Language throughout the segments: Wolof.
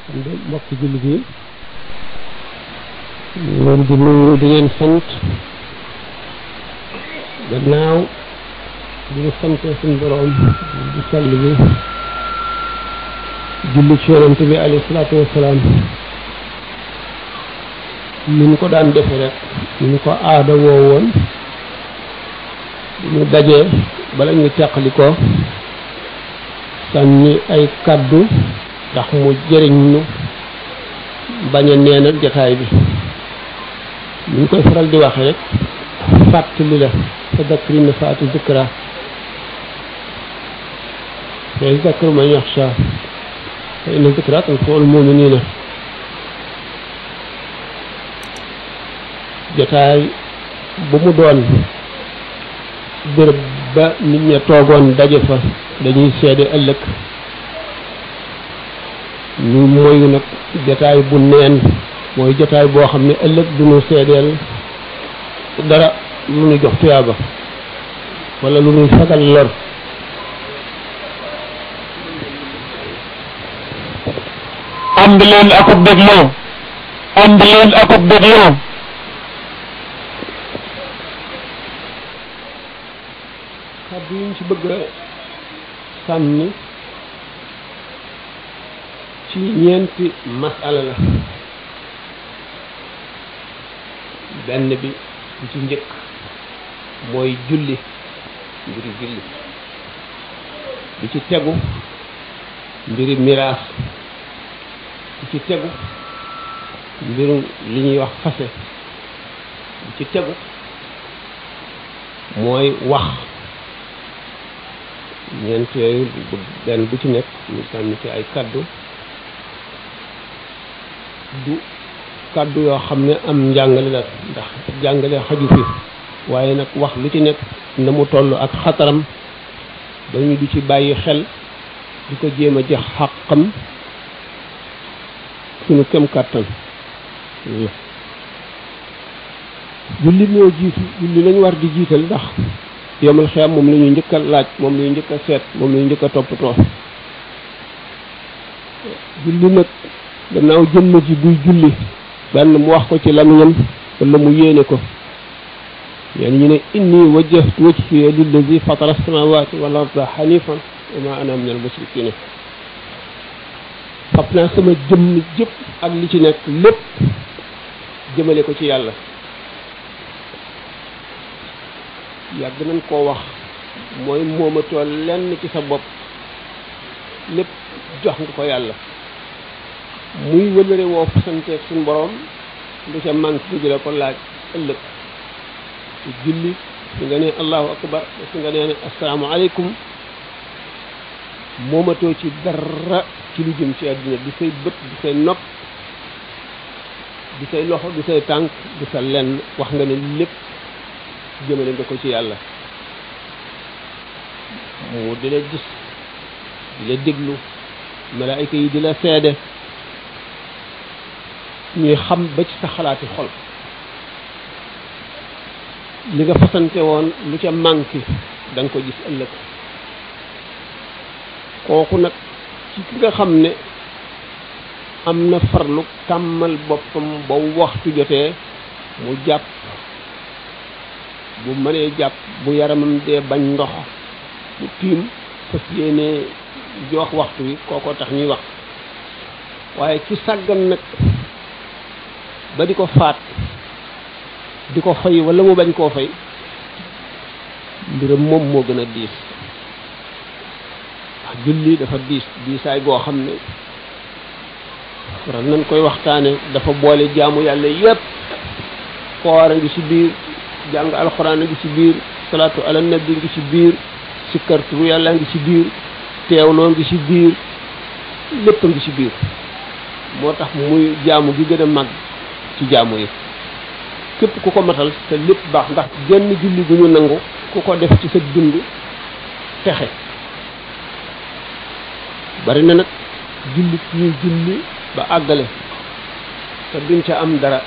kon de mbokk jullit yi leen di nuyu di leen sant gannaaw di ñu sante suñu borom di sell bi julli ci yonent bi alayhi salaatu wasalaam ni ñu ko daan defe rek ni ñu ko aada woo woon ñu dajee bala ñu teqali ko sànni ay kaddu tax mu jëriñ ñu bañ a neenal jataay bi ñu ngi koy faral di waxe rek fàttali la fa dakkiri na faati zikra fa yazakkaru man yaxsha fa inna zikra tanfa'ul mu'minina jataay bu mu doon bërëb ba nit ña toogoon daje fa dañuy seede ëllëg ñu mooyu nag jataay bu neen mooy jataay boo xam ne ëllëg du ñu seedeel dara lu ñu jox tuyaaba wala lu ñuy fagal lor ànd leen akub dégloo ànd leen akub dégloo kàddu yi ñu ci bëgg a sànni ci ñeenti masala la benn bi bu ci njëkk mooy julli mbiri julli bi ci tegu mbiri miraas bi ci tegu mbiru li ñuy wax fase bi ci tegu mooy wax ñeent yooyu benn bu ci nekk ñu sànni ci ay kaddu du kaddu yoo xam ne am njàngale la ndax jàngale xaju fi waaye nag wax lu ci nekk na mu toll ak xataram dañu di ci bàyyi xel di ko jéem a jox xàqam suñu kem kàttan julli moo jiitu julli lañu war di jiital ndax yomal xiyam moom la ñuy njëkk a laaj moom la ñuy njëkk a seet moom la ñuy njëkk a toppatoo julli nag gannaaw jëmm ji buy julli benn mu wax ko ci lamiñam wala mu yéene ko yéen ñu ne inni wajjahtu wajhiya lillazi fatara as-samawati wal arda hanifan wa ma ana minal mushrikina fab naa sama jëmm jëpp ak li ci nekk lépp jëmale ko ci yàlla yàgg nañ koo wax mooy moomatoo lenn ci sa bopp lépp jox nga ko yàlla muy wëlëre woo fasanteeg suñu borom lu ca manque di la ko laaj ëllëg ci julli su nga nee allahu akbar su nga nee assalaamu aleykum moomatoo ci dara ci lu jëm ci àdduna di say bët di say nopp di say loxo di say tànk di sa lenn wax nga ne lépp jëmale nga ko ci yàlla mu di la gis di la déglu malaayika yi di la seede ñuy xam ba ci sa xalaati xol li nga fasante woon lu ca manqué da nga ko gis ëllëg kooku nag ci ki nga xam ne am na farlu tàmmal boppam ba waxtu jotee mu jàpp bu mënee jàpp bu yaramam dee bañ ndox bu tiim fas yéene jox waxtu wi kookoo tax ñuy wax waaye ci sàggan nag ba di ko faat di ko fay wala mu bañ koo fay mbiram moom moo gën a diis wax julli dafa diisaay goo xam ne waral nañ koy waxtaane dafa boole jaamu yàlla yépp koor a ngi ci biir jàng alxuraan a ngi ci biir salaatu ala nabi ngi ci biir sikkarturu yàlla ngi ci biir teewloo ngi ci biir lépp a ngi ci biir moo tax muy jaamu gi gën a mag ci jaamu yi képp ku ko matal te lépp baax ndax genn julli gu ñu nangu ku ko def ci sa dund texe bari na nag julli ñuy julli ba àggale te duñ ca am dara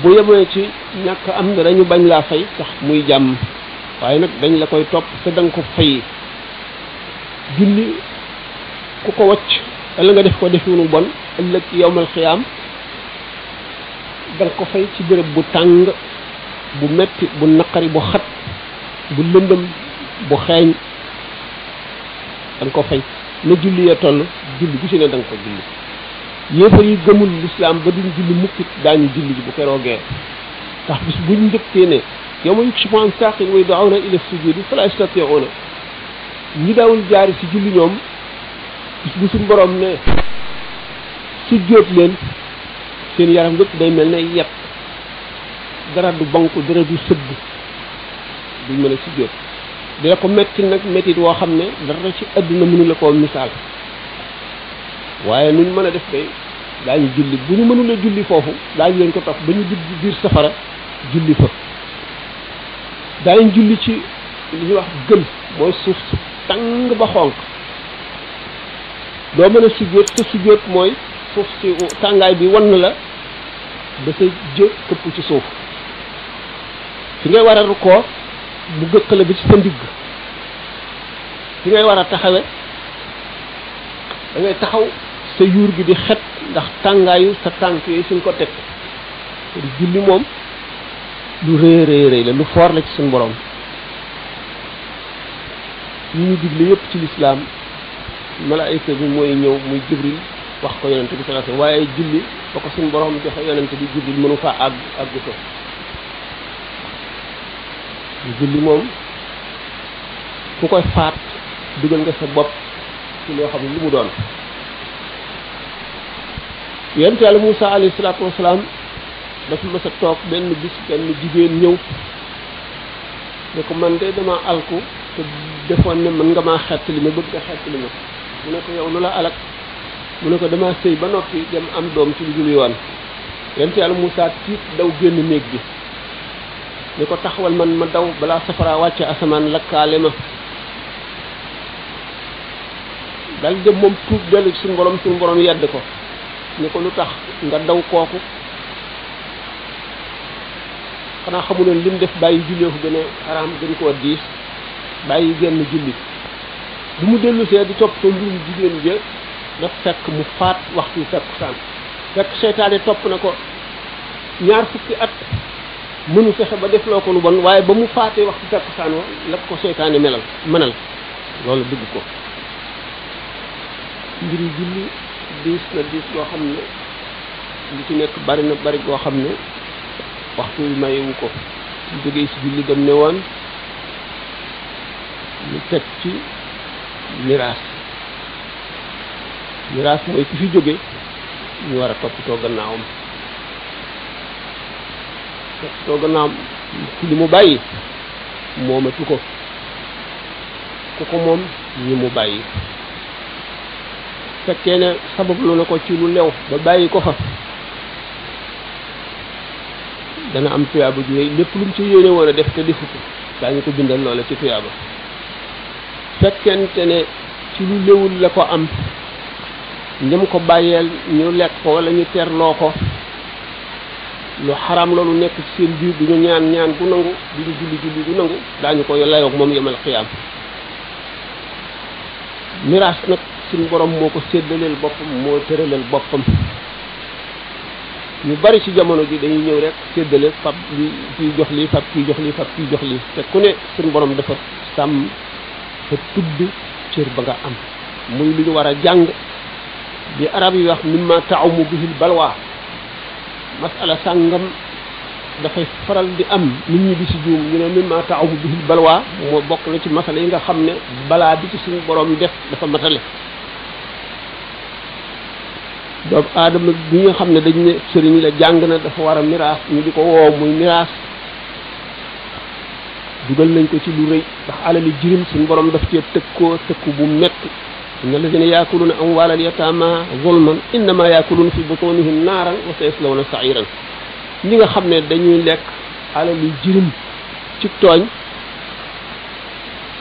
bu yemee ci ñàkk am dara ñu bañ laa fay tax muy jàmm waaye nag dañ la koy topp te da nga ko fay julli ku ko wacc wala nga def ko definu bon ëllëg yowmal xiyaam danga ko fay ci béréb bu tàng bu metti bu naqari bu xat bu lëndëm bu xeeñ danga ko fay na julli ya toll julli bu ci ne danga ko julli yéefar yi gëmul lislaam ba duñ julli mukkit daañu julli ji bu keroogee ndax bis buñ njëkkee ne yawma yukshafu an saaqin wa yud'awna ila sujudi fala yastati'una ñi daawul jaari ci julli ñoom bis bu suñ borom ne sujjóot leen seen yaram lépp day mel ne yet dara du bonk dara du sëgg duñ mën a sujjóot dina ko metti nag mettit woo xam ne dara ci àdduna mënu la koo misaal waaye nuñ mën a def day daañu julli bu ñu mënula julli foofu daañu leen ko topp ba ñu dugg biir safara julli fa daañu julli ci li ñuy wax gën mooy suuf su tàng ba xonq doo mën a sujjóot sa sujjóot mooy suuf si tàngaay bi wan la ba sa jë këpp ci suuf fi ngay war a rukkoo bu gëkk la ba ci sa ndigg fi ngay war a taxawe da ngay taxaw sa yuur gi di xet ndax tàngaayu sa tànk yooyu suñ ko teg julli moom lu rëy rëy rëy la lu foor la ci suñ borom yi ñu digle yépp ci lislaam malaayika bi mooy ñëw muy jibril wax ko yonente bi sallallahu alayhi wasallam waaye julli ba ko suñ borom joxe yonente bi jibril mënu faa àgg ko julli moom ku koy faat dugal nga sa bopp ci loo xam ne lu mu doon yonent yàlla Muusa alayhi salaatu wasalaam dafa mës a toog benn bis benn jigéen ñëw ne ko man de dama alku te defoon ne mën nga maa xettali ma bëgg nga xettali ma mu ne ko yow lu la alak mu ne ko dama sëy ba noppi dem am doom ci lu dul yoon yonent yàlla Muusa tiit daw génn néeg bi ne ko taxawal man ma daw balaa safara wàcce asamaan lakkaale ma dal dem moom tuub dellu ci suñu borom yedd ko ne ko lu tax nga daw kooku xanaa xamuloon lim def bàyyi jullee ko gën a xaraam gën koo diis bàyyi génn julli bu mu dellu see di toppatoo mbirum jigéen ja daf fekk mu faat waxtu fekk seytaane topp na ko ñaar fukki at mënu fexe ba defloo ko lu bon waaye ba mu faatee waxtu fekkusaan wa la ko seytaane mënal loolu dugg ko mbiri julli diis na diis goo xam ne li ci nekk bari na bari goo xam ne waxtu wi mayewu ko ñu jógee ci julli dem ne woon ñu teg ci miraas mooy ki fi jóge ñu war a toppatoo gannaawam ci li mu bàyyi moomatu ko ku ko moom ñi mu bàyyi fekkee ne sabab lu na ko ci lu lew ba bàyyi ko fa dana am tuyaaba ju rëy lépp lu mu ci yéene woon a def te defu ko daañu ko bindal loola ci tuyaaba fekkente ne ci lu lewul la ko am ñam ko bàyyeel ñu lekk ko wala ñu terloo ko lu xaram loolu nekk ci seen biir du ñu ñaan gu nangu du ñu julli gu nangu daañu ko layoog moom yemal xiyaam miraas nag suñu borom moo ko séddaleel boppam moo tëraleel boppam ñu bari ci jamono ji dañuy ñëw rek séddale fab li kii jox lii fab kii jox lii fab kii jox lii te ku ne suñu borom dafa sàmm fa tudd cër ba nga am muy lu ñu war a jàng bi arab yi wax mimma ta'umu bihil balwa masala sàngam dafay faral di am nit ñi di ci juum ñu ne mimma ta'umu bihil balwa moo bokk na ci masala yi nga xam ne balaa bi ci suñu borom def dafa matale doomu aadama bi nga xam ne dañ ne sëriñ la jàng na dafa war a miraas ñu di ko woow muy miraas dugal nañ ko ci lu rëy ndax alali jirim suñu borom daf cee tëkku bu metti inna alladina yaakuluna amwaala al yataama zulman innama yaakuluna fi butunihim naaran wa sayaslawna sa'iran ñi nga xam ne dañuy lekk alali jirim ci tooñ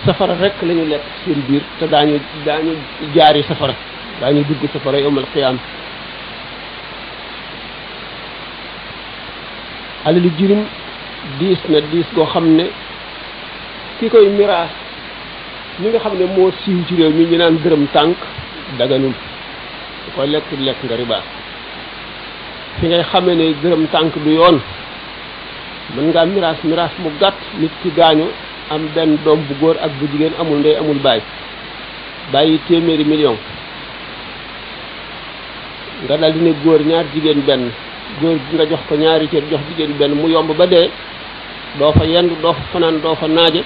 safara rek la ñu lekk seen biir te daañu jaari safara daañu dugg safara yawmal qiyaama alali jirim diis na diis goo xam ne ki koy miraas li nga xam ne moo siiw ci réew mi ñu naan dërëm tànk daganul su koy lekk nga riba fi ngay xamee ne dërëm tànk du yoon mën ngaa miraas mu gàtt nit ki gaañu am benn doom bu góor ak bu jigéen amul ndey amul baay bàyyi téeméeri million nga dal di ne góor ñaar jigéen benn góor gi nga jox ko ñaari cër jox jigéen benn mu yomb ba dee doo fa yendu doo fa fanaan doo fa naaje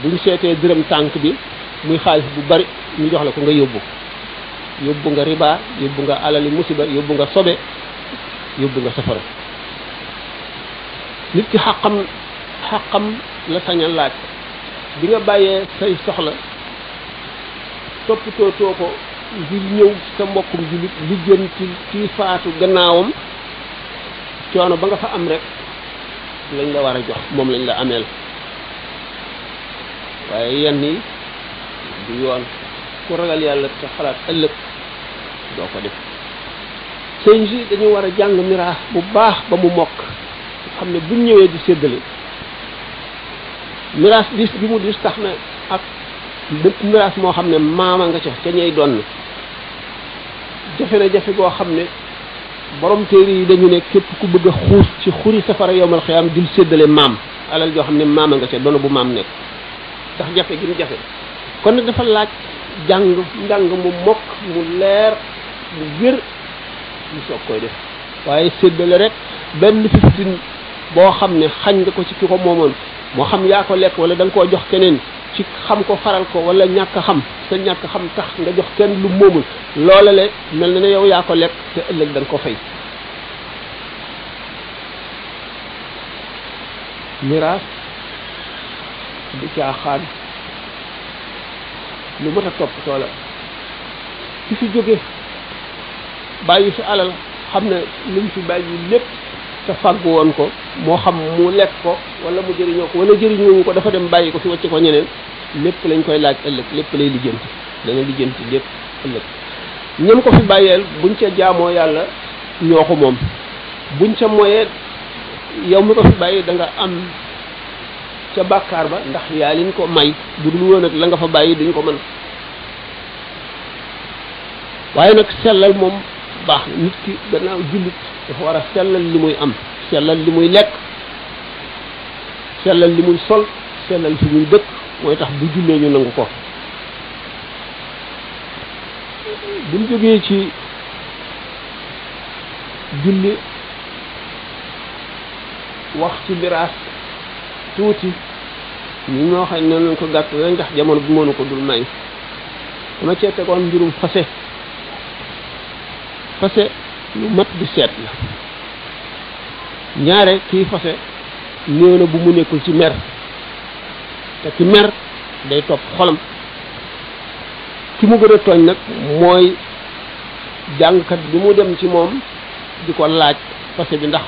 buñ seetee dërëm tànk bi muy xaalis bu bari ñu jox la ko nga yóbbu nga riba yóbbu nga alali musiba yóbbu nga sobe yóbbu nga safara nit ki xaqam la sañ a laaj bi nga bàyyee say soxla toppatoo ko ngir ñëw sa mbokkum jullit lijjanti ci faatu gannaawam coono ba nga fa am rek lañ la war a jox moom lañ la ameel waaye yenn yi du yoon ku ragal yàlla te xalaat ëllëg doo ko def sëñ si dañu war a jàng miraas bu baax ba mu mokk xam ne buñ ñëwee di séddale miraas dis bi mu dis tax na ak bépp miraas moo xam ne maama nga ca ñey doon jafe na jafe goo xam ne borom téere yi dañu ne képp ku bëgg a xuus ci xuri safara yowmal xiyaam dil séddale maam alal joo xam ne maama nga ca doon bu maam nekk ndax jafe gi mu jafe kon nag dafa laaj njàng mu mokk mu leer mu wér ñu soog koy def waaye séddale rek benn fiftin boo xam ne xañ nga ko ci ki ko moomoon moo xam yaa ko lekk wala da nga koo jox keneen ci xam ko faral ko wala ñàkk a xam sa ñàkk xam tax nga jox kenn lu moomul loola le mel na ne yow yaa ko lekk te ëllëg da nga ko fay miraas du caaxaan lu mat a toppatoo la ki fi jóge bàyyi fi alal xam ne lu mu fi bàyyi lépp te fàggu woon ko moo xam mu lekk ko wala mu jëriñoo ko wala jëriñoo ko dafa dem bàyyi ko fi wacce ko ñeneen lépp lañ koy laaj ëllëg lépp lay lijjanti dana lijjanti lépp ëllëg ñam ko fi bàyyeel buñ ca jaamoo yàlla ñoo ko moom buñ ca moyee yow mi ko fi bàyyi da nga am ca bàkkaar ba ndax yaa liñ ko may bu dul woon ak la nga fa bàyyi duñ ko mën waaye nag sellal moom baax na nit ki gannaaw jullit dafa war a sellal li muy am sellal li muy lekk sellal li muy sol sellal fi muy dëkk mooy tax bu jullee ñu nangu ko buñ jógee ci julli wax ci miraas tuuti ñu ñoo xam ne nañ ko gàtt rek ndax jamono bi mënu ko dul may dama cee tegoon mbirum fase lu mat di seet la ñaare kii fase néew na bu mu nekkul ci mer te ki mer day topp xolam ki mu gën a tooñ nag mooy jàngkat bi mu dem ci moom di ko laaj fase bi ndax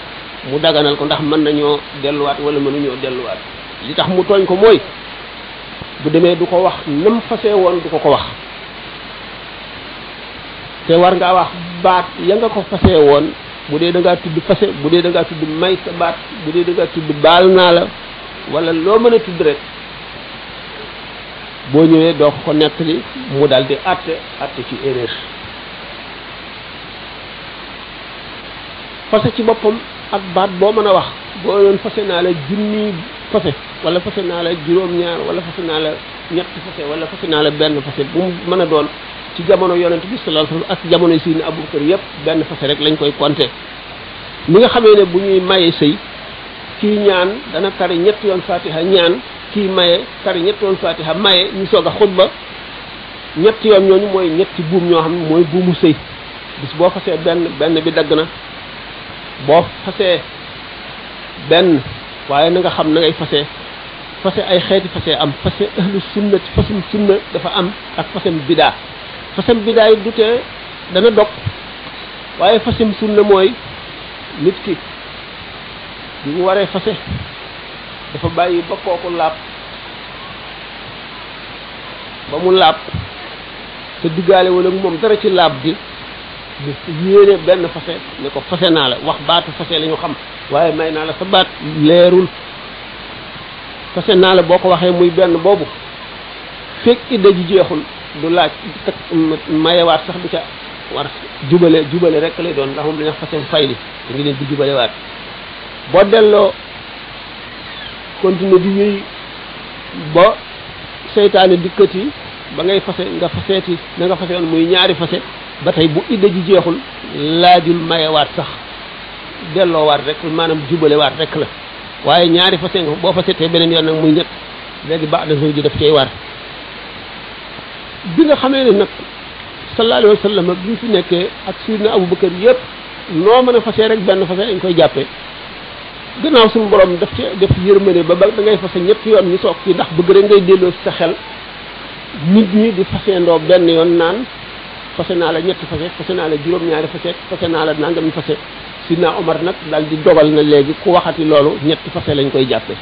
mu daganal ko ndax mën nañoo delluwaat wala mënuñoo delluwaat li tax mu tooñ ko mooy bu demee du ko wax nam fase woon du ko wax te war ngaa wax baat ya nga ko fase woon bu dee da ngaa tudd fase bu dee da ngaa tudd may sa baat bu dee da ngaa tudd baal naa la wala loo mën a tudd rek boo ñëwee doo ko nettali mu dal di àtte ci erreur fase ci boppam ak baat boo mën a wax boo yoon fase naa la junni fase wala fase naa la juróom-ñaar wala fase naa la ñetti fase wala fase naa la benn fase bu mu mën a doon ci jamono yonent bi sallallahu alayhi wasallam ak jamono si ni Abubakar yëpp benn fase rek lañ koy compter ni nga xamee ne bu ñuy maye sëy kii ñaan dana tari ñetti yoon fatiha ñaan kii maye tari ñetti yoon fatiha maye ñu soog a xutba ñetti yoon ñooñu mooy ñetti buum ñoo xam ne mooy buumu sëy bis boo fasee benn bi dagg na boo fasee benn waaye na nga xam na ngay fase ay xeeti fase am fase ahlu sunna ci fasum sunna dafa am ak fasem bidaa fasem bidaa yi du tee dana dog waaye fasem sunna mooy nit ki bi mu waree fase dafa bàyyi ba kooku laab ba mu laab te diggaale wala moom dara ci laab bi bu yéene benn fase ne ko fase naa la wax baatu fase la ñu xam waaye may naa la sa baat leerul fase naa la boo ko waxee muy benn boobu fekk idda ji jeexul du laaj tak mayewaat sax du ca war jubale rek lay doon ndax moom dañuy wax fasem fayli da ngi leen di jubalewaat boo delloo continuer di wéy ba seytaane dikkati ba ngay fase nga faseeti na nga fase woon muy ñaari fase ba tey bu idda ji jeexul laajul mayewaat sax delloowaat rek maanaam jubalewaat rek la waaye ñaari fase nga boo faseetee beneen yoon nag muy ñett léegi ba'da zawji daf cay war bi nga xamee ne nag sallallahu alayhi wa sallam bi ñu fi nekkee ak Sayyidina Abubakar yëpp noo mën a fasee rek benn fase dañ koy jàppee gannaaw suñu borom daf ci def yërmande ba da ngay fase ñetti yoon ñu soog ci ndax bëgg rek ngay delloo ci sa xel nit ñi di faseendoo benn yoon naan fase naa la ñetti fase naa la juróom-ñaari fase naa la nangami fase Sidna Omar nag daal di dogal na léegi ku waxati loolu ñetti fase lañ koy jàppe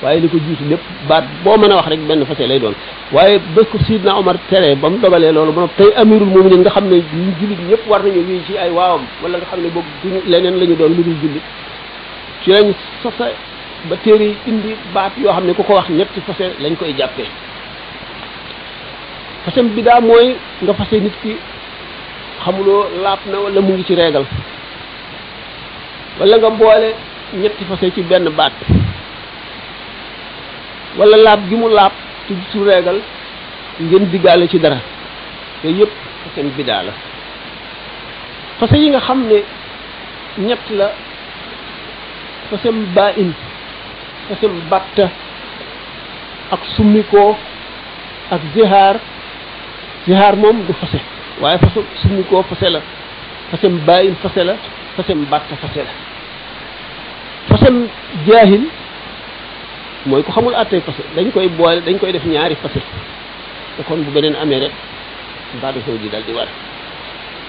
waaye li ko jiitu lépp baat boo mën a wax rek benn fase lay doon waaye bés ko Sidna Omar tere ba mu dogalee loolu ba tey amirul mu'minin nga xam ne ñu jullit ñëpp war nañu wii ci ay waawam wala nga xam ne boobu duñu leneen la ñu doon lu dul jullit ci lañ sosa ba téere yi indi baat yoo xam ne ku ko wax ñetti fase lañ koy jàppee fasem bi daa mooy nga fase nit ki xamuloo laap na wala mu ngi ci reegal wala nga boole ñetti fase ci benn baat wala laab gi mu laab ci su reegal ngeen diggaale ci dara te yëpp fasem bidaa la fase yi nga xam ne ñett la fasem baa in fasem batta ak summikoo ak zihaar moom du fase waaye fasem summikoo fase la fasem baa in fase la fasem batta fase la fasem jaahil mooy ko xamul àttee fase dañ koy boole dañ koy def ñaari fase te kon bu beneen amee rek baada zawji dal di war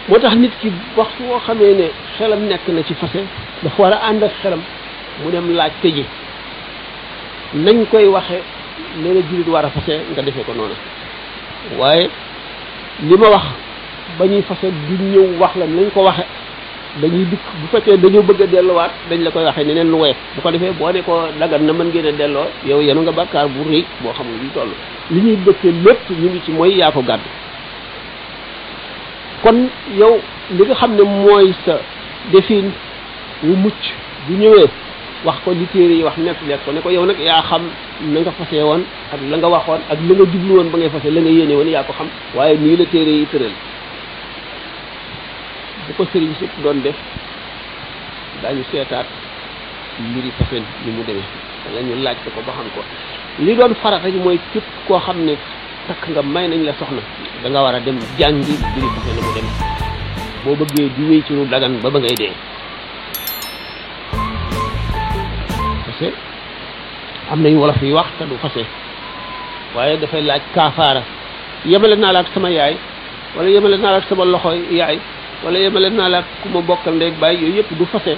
moo tax nit ki waxtu woo xamee ne xelam nekk na ci fase dafa war a ànd ak xelam mu dem laaj tëji nañ koy waxe leena jullit war a fase nga defee ko noonu waaye li ma wax ba ñuy fase du ñëw wax la nañ ko waxe dañuy dikk bu fekkee dañoo bëgg a delluwaat dañ la koy waxee neneen lu woyof bu ko defee boo ne ko dagan na mën ngeen a delloo yow yenu nga bàkkaar bu rëy boo xamul lu toll li ñuy dëkkee lépp ñu ngi ci mooy yaa ko gàddu kon yow li nga xam ne mooy sa defin wu mucc bu ñëwee wax ko li téere yi wax nekk ko ne ko yow nag yaa xam na nga fase woon ak la nga waxoon ak la nga jublu woon ba ngay fase la nga yéene woon yaa ko xam waaye nii la téere yi tëral bu ko sëriñ si doon def daañu seetaat mbiri fasen ni mu demee wala ñu laaj ko ba xam ko li doon farata ji mooy képp koo xam ne takk nga may nañ la soxna da nga war a dem jàngi mbiri fasen la mu dem boo bëggee di wéy ci lu dagan ba ngay dee fase am nañu wolof yi wax te du fase waaye dafay laaj kaafaara yemale naa la ak sama yaay wala yemale naa la ak sama loxo yaay wala yemale naa la ku ma bokkal ndeeg bàyyi yooyu yëpp du fase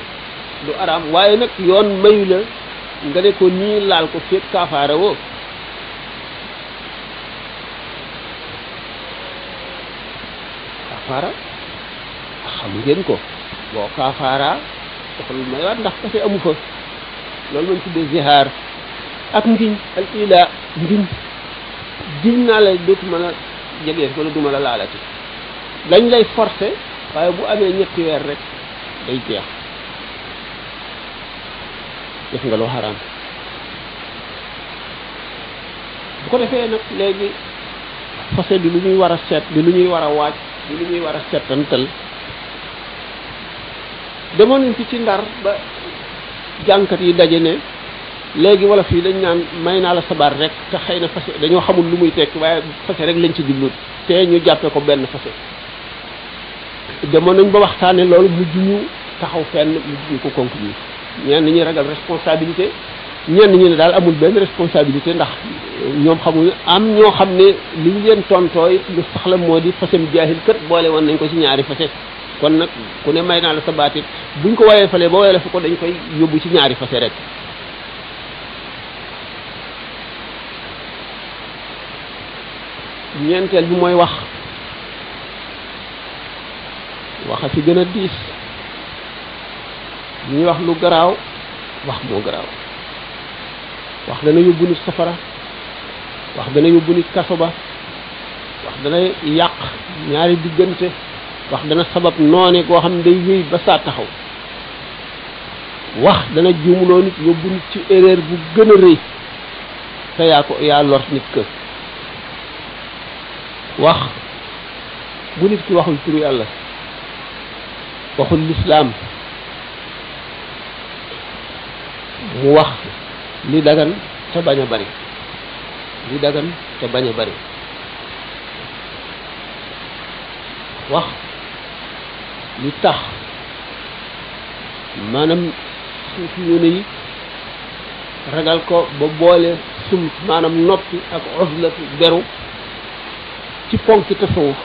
du araam waaye nag yoon mayu la nga ne ko nii laal ko fekk kaafaara woo kaafaara xam ngeen ko boo kaafaara doxal mayawaat ndax fase amu fa loolu lañ tuddee zihaar ak ngiñ al ila ngiñ naa la dootuma la jege wala duma la laalati dañ lay forcer waaye bu amee ñetti weer rek day jeex def nga loo xaraam bu ko defee nag léegi fase di lu ñuy war a seet di lu ñuy war a waaj di lu ñuy war a seetantal demoon nañ fi ci Ndar ba jànkat yi daje ne léegi wala fii dañ naan may naa la sabar rek te xëy na fase dañoo xamul lu muy tekki waaye fase rek lañ ci jublu te ñu jàppe ko benn fase demoon nañ ba waxtaane loolu mujj ñu taxaw fenn mujj ñu ko conclure ñenn ñi ragal responsabilité ñenn ñi ne daal amul benn responsabilité ndax ñoom xamuñu am ñoo xam ne li ñu leen tontooy lu saxla moo di fasem jaahil kët boole woon nañ ko ci ñaari fase kon nag ku ne may naa la sa baatit buñ ko woyee fale ba woyee fa ko dañ koy yóbbu ci ñaari fase rek ñeenteel bi mooy wax waxa ci gën a diis ñuy wax lu garaaw wax moo garaaw wax dana yóbbu nit safara wax dana yóbbu nit kaso ba wax dana yàq ñaari diggante wax dana sabab noone goo xam ne day wéy ba saa taxaw wax dana juumloo nit yóbbu nit ci erreur bu gën a rëy te yaa lor nit ka wax bu nit ki waxul turu yàlla waxul lislaam mu wax li dagan te bañ a bari li dagan te bañ a bari wax li tax maanaam suufi yoone yi ragal ko ba boole sum maanaam noppi ak uzlatu beru ci ponki tasawuf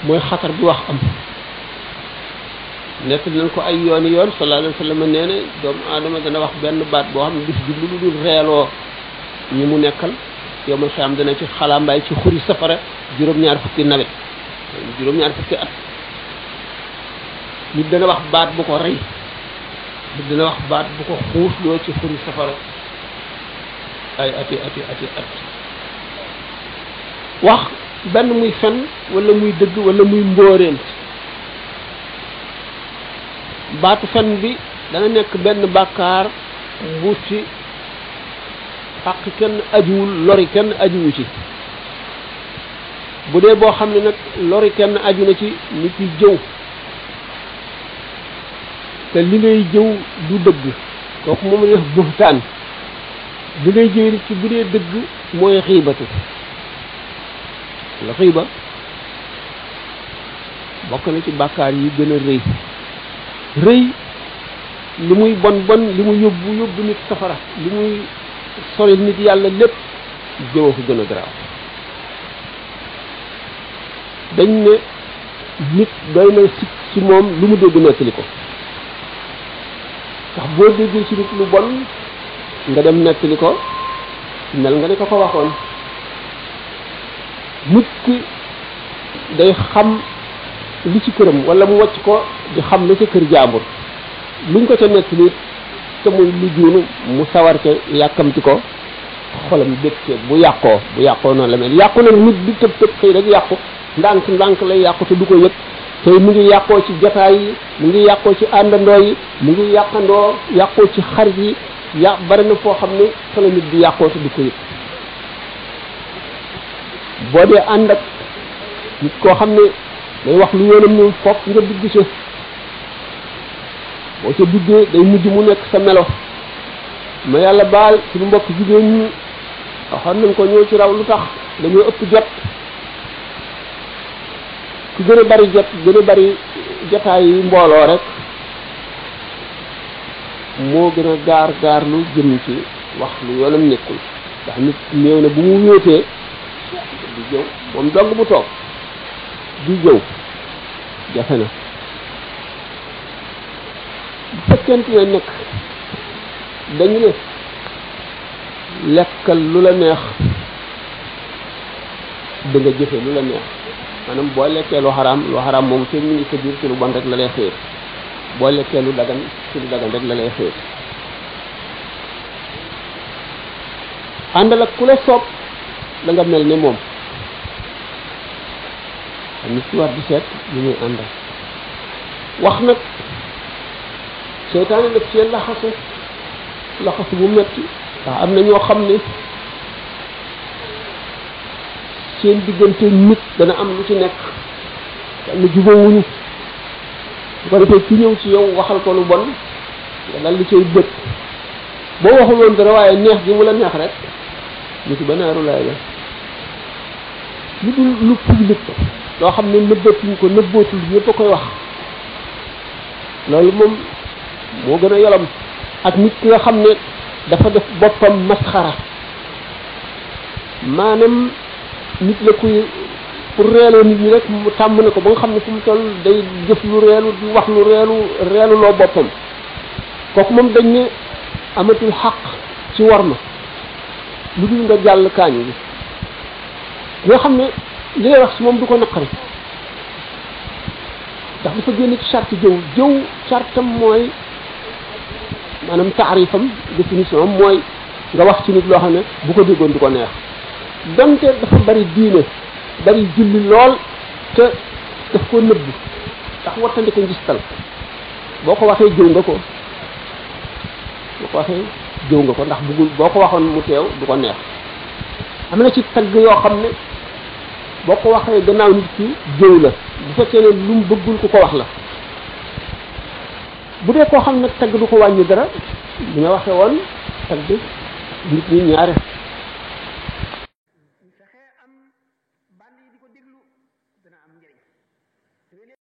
mooy xatar bi wax am nekk nañ ko ay yooni yoon sallallahu alayhi wa sallam nee na doomu aadama dana wax benn baat boo xam ne bis bi lu dul reeloo ñi mu nekkal yow ma xam dana ci xalambaay ci xuri safara juróom-ñaar fukki nawet juróom-ñaar fukki at nit dana wax baat bu ko rey nit dana wax baat bu ko xuusloo ci xuri safara ay ati at wax benn muy fen wala muy dëgg wala muy mbóoreel baatu fen bi dana nekk benn bàkkaar bu ci xaq kenn ajuwul lori kenn ajuwu ci bu dee boo xam ne nag lori kenn aju na ci nit ki jëw te li ngay jëw du dëgg kooku moom la buxtaan li ngay jëw nit ci bu dee dëgg mooy xiibatu la xiiba bokk na ci bàkkaar yi gën a rëy li muy bon li mu yóbbu nit safara li muy sori nit yàlla lépp jëw ko gën a garaaw dañ ne nit doy na sikk ci moom lu mu dégg nettali ko ndax boo déggee ci nit lu bon nga dem nettali ko mel nga ne ko waxoon nit ki day xam li ci këram wala mu wàcc ko di xam la ca kër jaambur luñ ko ca nettali te muy lu juunu mu sawar ca yàkkamti ko xolam dëkk bu yàqoo noonu la mel yàqu nag nit di tëb xëy rek yàqu ndànk lay yàqu te du ko yëg te mu ngi yàqoo ci jataay yi mu ngi yàqoo ci àndandoo yi mu ngi yàqoo ci xarit yi bari na foo xam ne fa la nit di yàqoo te du ko yëg boo dee ànd ak nit koo xam ne day wax lu yoonam ñëw fokk nga dugg ca boo ca duggee day mujj mu nekk sa melo ma yàlla baal suñu mbokk jigéen ñi waxoon nañ ko ñoo ci raw lu tax dañoo ëpp jot ku gën a bari jot gën a bari jotaay yi mbooloo rek moo gën a gaar lu jëm ci wax lu yoonam nekkul ndax nit néew na bu mu wéetee di jëw moom dong bu toog di jëw jafe na bu fekkente ne nag dañu ne lekkal lu la neex da nga jëfe lu la neex maanaam boo lekkee lu xaraam moom te mu ngi sa biir ci lu bon rek la lay xëer boo lekkee lu dagan ci lu dagan rek la lay xëer àndal ak ku la soob da nga mel ne moom nit ci war di seet li muy àndal wax nag seytaane daf cee laxasu bu metti ndax am na ñoo xam ne seen diggante nit dana am lu ci nekk lu jubóowuñu bu ko defee ki ñëw ci yow waxal ko lu bon nga dal li cay bët boo waxul woon dara waaye neex gi mu la neex rek ñu ci banaaru laay la lu dul lu public loo xam ne nëbbatuñ ko nëbbootul ñëpp a koy wax loolu moom moo gën a yolom ak nit ki nga xam ne dafa def boppam masxara maanaam nit la kuy pour reeloo nit ñi rek mu tàmm na ko ba nga xam ne fu mu toll day jëf lu reelu di wax lu reelu loo boppam kooku moom dañ ne amatul xaq ci war ma lu dul nga jàll kaañ bi nga xam ne li ngay wax si moom du ko naqari ndax dafa génn ci charte jëw chartam mooy maanaam taarifam définition am mooy nga wax ci nit loo xam ne bu ko déggoon du ko neex donte dafa bari diine bari julli lool te daf ko nëbb ndax wattandi ko ngistal boo ko waxee jëw nga ko ndax bëggul boo ko waxoon mu teew du ko neex am na ci tagg yoo xam ne boo ko waxee gannaaw nit ki jëw la bu fekkee ne lu mu bëggul ku ko wax la bu dee koo xam ne tagg du ko wàññi dara li nga waxee woon tagg nit ñi ñaare